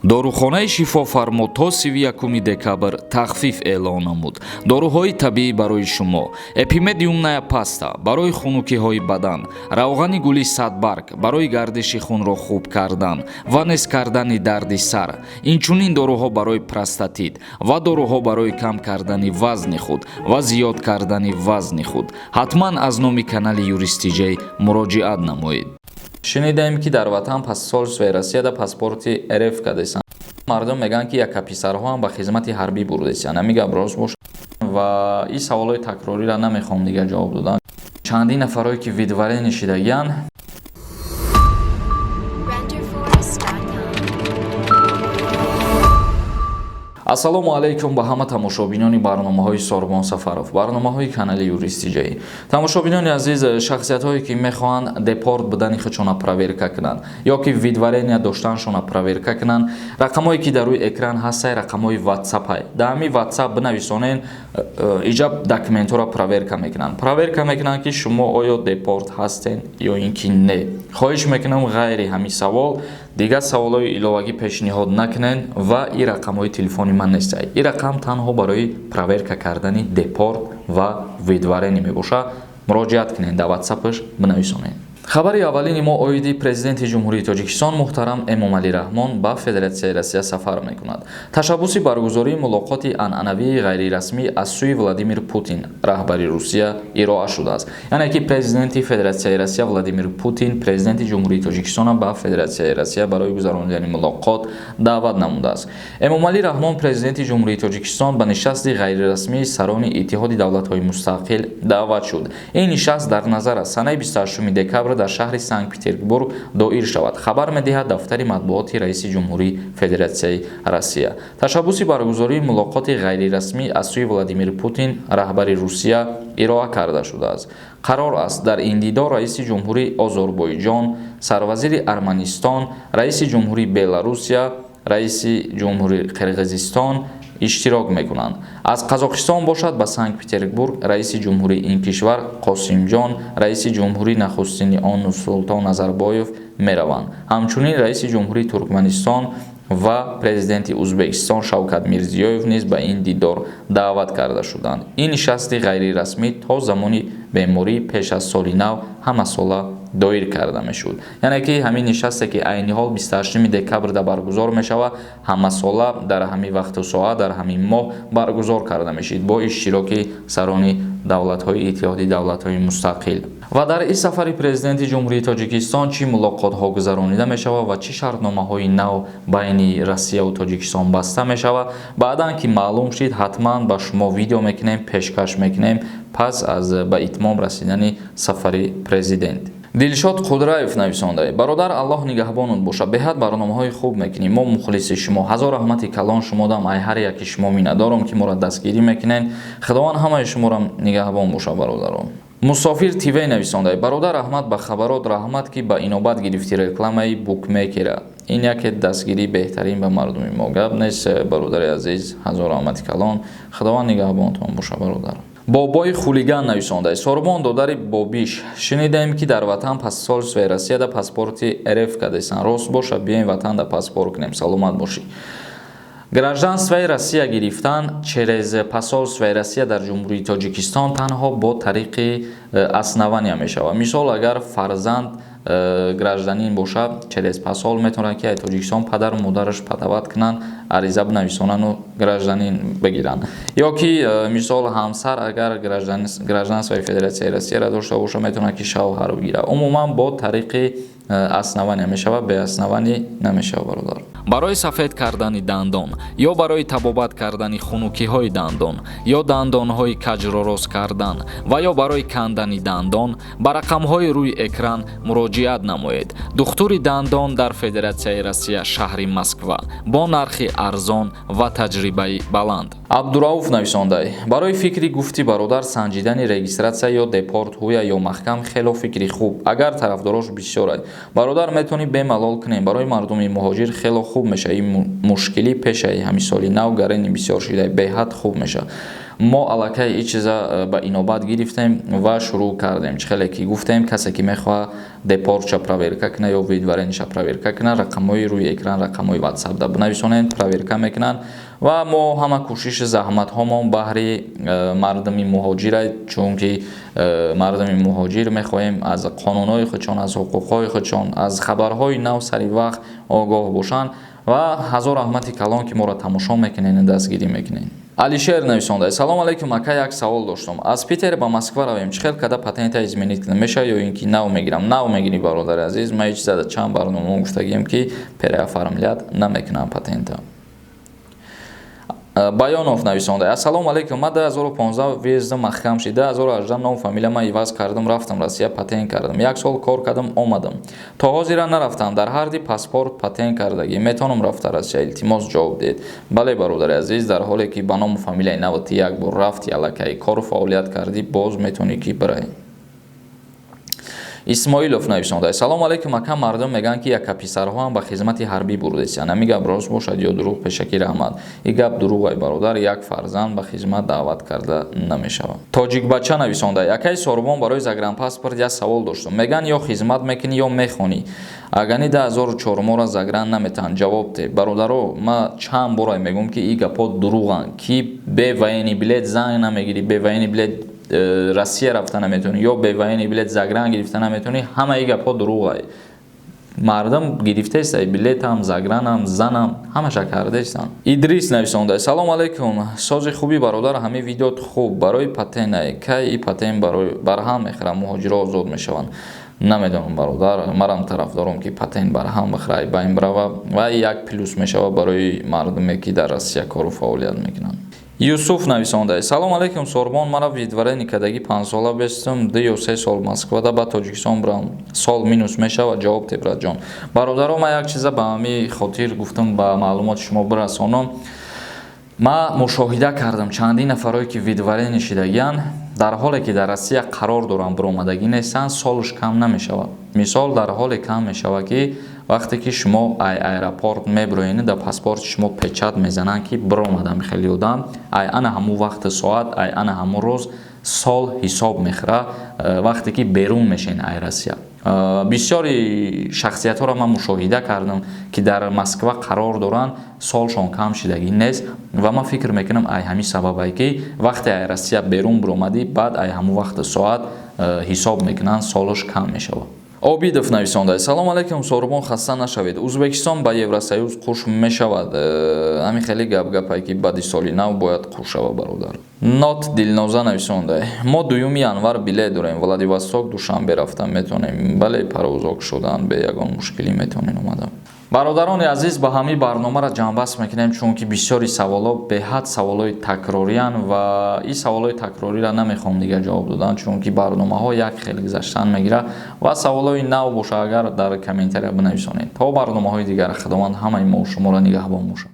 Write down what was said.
Дорухонаи Шифофармо то 31 декабр тахфиф эълон намуд. Доруҳои табиӣ барои шумо: Эпимедиумная паста барои хунукиҳои бадан, равғани гули садбарг барои гардиши хунро хуб кардан ва нез кардани дарди сар, инчунин доруҳо барои простатит ва доруҳо барои кам кардани вазни худ ва зиёд кардани вазни худ. Ҳатман аз номи канали Юристиҷей муроҷиат намоед. Шунидаем, ки дар ватан посольствои Россияда паспорти РФ кардесанд. Мардум мегӯянд, ки яка писарҳоам ба хизмати ҳарбӣ бурдесанд. Ҳамин гап рост бошад? Ва ин саволҳои такрориро намехоҳам дигар ҷавоб додан. Чандин нафарое ки выдворение шидагиянд. Renderforest.com. Ассалому алайкум ба ҳама тамошобинони барномаҳои Сорбон Сафаров, барномаҳои канали Юристиҷаӣ. Тамошобинони азиз, шахсиятҳое ки мехоҳанд депорт будани худшона проверка кунанд ё ки выдворения доштаншона проверка кунанд, рақамҳое ки дар рӯи экран ҳастай, рақамҳои ватсапай. Дар ҳамин ватсап бинависонен, иҷаб документҳоро проверка мекунанд. Проверка мекунанд, ки шумо оё депорт ҳастен ё ин ки не. Хоҳиш мекунам, ғайри ҳамин савол дигар саволҳои иловагӣ пешниҳод накунед ва ин рақамҳои телефони ман нестай. Ин рақам танҳо барои проверка кардани депорт ва выдворение мебошад. Муроҷиат кунед, дар ватсапаш бинависонед. Хабари аввалини мо оиди Президенти Ҷумҳурии Тоҷикистон муҳтарам Эмомалӣ Раҳмон ба Федератсияи Россия сафар мекунад. Ташаббуси баргузории мулоқоти анъанавии ғайрирасмӣ аз сӯи Владимир Путин, раҳбари Русия, ироа шудааст. Яъне ки Президенти Федератсияи Россия Владимир Путин Президенти Ҷумҳурии Тоҷикистона ба Федератсияи Россия барои гузаронидани мулоқот даъват намудааст. Эмомалӣ Раҳмон, Президенти Ҷумҳурии Тоҷикистон, ба нишасти ғайрирасмии сарони Иттиҳоди давлатҳои мустақил даъват шуд. Ин нишаст дар назар аст санаи 28 декабр дар шаҳри Санкт Петербург доир шавад, хабар медиҳад дафтари матбуоти раиси ҷумҳурии Федератсияи Россия. Ташаббуси баргузории мулоқоти ғайрирасмӣ аз сӯи Владимир Путин, раҳбари Русия, ироа карда шудааст. Қарор аст, дар ин дидор раиси ҷумҳурии Озарбойҷон, сарвазири Арманистон, раиси ҷумҳурии Беларусия, раиси ҷумҳурии Қирғизистон иштирок мекунанд. Аз Қазоқистон бошад, ба Санкт Петербург раиси ҷумҳурии ин кишвар Қосимҷон, раиси ҷумҳурии нахустини он Нурсултон Назарбоев мераванд. Ҳамчунин раиси ҷумҳурии Туркманистон ва президенти Узбекистон Шавкат Мирзиёев низ ба ин дидор даъват карда шуданд. Ин нишасти ғайрирасмӣ то замони беморӣ пеш аз соли нав ҳамасола доир карда мешуд. Яъне ки ҳамин нишасте, ки айни ҳол 28 декабрда баргузор мешавад, ҳамасола дар ҳамин вақту соат, дар ҳамин моҳ баргузор карда мешид бо иштироки сарони давлатҳои Иттиҳоди давлатҳои мустақил. Ва дар ин сафари Президенти Ҷумҳурии Тоҷикистон чӣ мулоқотҳо гузаронида мешавад ва чӣ шартномаҳои нав байни Россияву Тоҷикистон баста мешавад, баъдан ки маълум шид, ҳатман ба шумо видео мекунем, пешкаш мекунем пас аз ба итмом расидани сафари президент. Дилшод Қудраев нависонда: «Бародар, Аллоҳ нигаҳбонут боша, беҳад барномаҳои хуб мекунӣ, мо мухлиси шумо. Ҳазор раҳмати калон шумодам, ай ҳар яки шумо миннатдорам, ки моро дастгирӣ мекунед. Худованд ҳамаи шуморо нигаҳбон боша, бародарон». Мусофир ТВ нависонда: «Бародар, раҳмат ба хабарот, раҳмат, ки ба инобат гирифти рекламаи букмекера. Ин яке дастгирии беҳтарин ба мардуми мо». Гап нест, бародари азиз, ҳазор раҳмати калон, Худованд нигаҳбонтон боша, бародар. Бобои хулиган нависонда: «Сорбон, додари бобиш, шунидаем, ки дар ватан посольствои Россияда паспорти РФ кардесан. Рост боша? Биёем ватанда паспорт кунем. Саломат бошӣ». Гражданствои Россия гирифтан через посольствои Россия дар Ҷумҳурии Тоҷикистон танҳо бо тариқи основания мешавад. Мисол, агар фарзанд гражданин бошад, через посол метавонад, ки аз Тоҷикистон падару модараш подавать кунанд, ариза бинависонану гражданин бигиранд. Ё ки мисол, ҳамсар агар гражданствои Федератсияи Россияро дошта бошад, метавонад, ки шавҳар бигирад. Умуман бо тариқи основания мешавад, бе основание намешавад, бародар. Барои сафед кардани дандон ё барои табобат кардани хунукиҳои дандон ё дандонҳои каҷро рост кардан ва ё барои кандани дандон ба рақамҳои рӯи экран муроҷиат намоед. Духтури дандон дар Федератсияи Россия, шаҳри Москва, бо нархи арзон ва таҷрибаи баланд. Абдурауф нависондай: «Барои фикри гуфти бародар, санҷидани регистрация ё депорт ҳуя ё маҳкам, хело фикри хуб, агар тарафдорош бисёрад, бародар, метавонӣ бемалол кунем. Барои мардуми муҳоҷир хело хуб мешавад. Ин мушкилӣ пешаи ҳамин соли нав гарени бисёр шида, беҳад хуб мешавад». Мо аллакай ин чиза ба инобат гирифтем ва шурӯъ кардем. Чӣ хеле ки гуфтем, касе ки мехоҳад депортша проверка кунад ё выдворениша проверка кунад, рақамҳои рӯи экран, рақамҳои WhatsApp да бинависонед, проверка мекунанд. Ва мо ҳама кӯшиши заҳматҳомон баҳри мардуми муҳоҷира, чунки мардуми муҳоҷир мехоҳем аз қонунҳои худшон, аз ҳуқуқҳои худшон, аз хабарҳои нав сари вақт огоҳ бошанд. Ва ҳазор раҳмати калон, ки моро тамошо мекунед, дастгирӣ мекунед. Алишер нависонда: «Салом алейкум, ака, як савол доштум. Аз Питер ба Москва равем, чӣ хел када патента изменить кунам мешавад ё ин ки нав мегирам?» Нав мегирӣ, бародари азиз. Ман ҳеҷ зада чанд барномао гуфтагием, ки переоформлять намекунам патента. Баёнов нависонда: «Ассалому алайкум, ман 2015 въездам маҳкам шид. 2018 ном, фамилия ман иваз кардам, рафтам Россия, патент кардам, як сол кор кардам, омадам, то ҳозира нарафтам. Дар ҳарди паспорт патент кардагӣ метавонам рафта Россия? Илтимос, ҷавоб диҳед». Бале, бародари азиз, дар ҳоле ки ба ному фамилияи нав ти як бор рафти, аллакай кору фаъолият кардӣ, боз метавонӣ ки бирай. Исмоилов нависонда: «Салому алайкум, ака, мардум мегӯянд, ки яка писарҳоам ба хизмати ҳарбӣ бурдесиянд. Ҳамин гап рост бошад ё дурӯғ? Пешакӣ раҳмат». Ин гап дурӯғ, ай бародар, як фарзанд ба хизмат даъват карда намешавад. Тоҷикбача нависонда: «Акаи Сорбон, барои загранпаспорт як савол доштум. Мегӯянд, ё хизмат мекунӣ, ё мехонӣ. Агани 2004 мора загран наметаҳанд. Ҷавоб те». Бародаро, ма чанд бора мегӯям, ки ин гапҳо дурӯғанд, ки бе военный билет занг намегирӣ, бе военный билет Россия рафта наметавонӣ ё бе военный билет загран гирифта наметавонӣ. Ҳамаи гапҳо дурӯғ. Мардум гирифтаеста, билетам, загранам, занам, ҳамаша кардаестанд. Идрис нависонда: «Салому алайкум, сози хуби, бародар, ҳамин видеот хуб. Барои патенай, кай и патент барҳам мехӯрам, муҳоҷиро озод мешаванд?» Намедонам, бародар, марам тарафдорам, ки патент барҳам бихӯра, байн бирава ва як плюс мешавад барои мардуме, ки дар Россия кору фаъолият мекунанд. Юсуф нависонда: «Салому алайкум, Сорбон, мара выдворение кардагӣ, 5 сола бестум, 2 ё 3 сол Москвада, ба Тоҷикистон бирам, сол минус мешавад? Ҷавоб те, братҷон». Бародаро, ман як чиза ба ҳамин хотир гуфтам, ба маълумоти шумо бирасонам. Ман мушоҳида кардам, чандин нафарое ки выдворение шидагиянд, дар ҳоле ки дар Россия қарор доранд, биромадагӣ нестанд, солш кам намешавад. Мисол, дар ҳоле кам мешавад, ки вақте ки шумо ай аэропорт мебироед, дар паспорти шумо печать мезананд, ки биромадам хеле одам, ай ана ҳамун вақти соат, ай ана ҳамун рӯз сол ҳисоб мехӯра, вақте ки берун мешен ай Россия. Бисёри шахсиятҳоро ман мушоҳида кардам, ки дар Москва қарор доранд, солшон кам шидагӣ нест. Ва ман фикр мекунам, ай ҳамин сабабае, ки вақте ай Россия берун биромадӣ, баъд ай ҳамун вақти соат ҳисоб мекунанд, солаш кам мешавад. Обидов нависонда: «Салому алайкум, Сорубон, хаста нашавед. Ӯзбекистон ба Евросоюз қуш мешавад?» Ҳамин хеле гап гапае, ки баъди соли нав бояд қуш шавад, бародар. Нот Дилноза нависонда: «Мо 2 январ билет дорем, Владивосток Душанбе рафта метавонем?» Бале, парвозок шудан бе ягон мушкилӣ метавонем омада. Бародарони азиз, ба ҳамин барномаро ҷамъбаст мекунем, чунки бисёри саволҳо беҳад саволҳои такрориянд ва ин саволҳои такрориро намехоҳам дигар ҷавоб додан, чунки барномаҳо як хел гузаштан мегирад. Ва саволҳои нав боша агар, дар комментария бинависонед. То барномаҳои дигар, Худованд ҳамаи мо шуморо нигаҳбон бошад.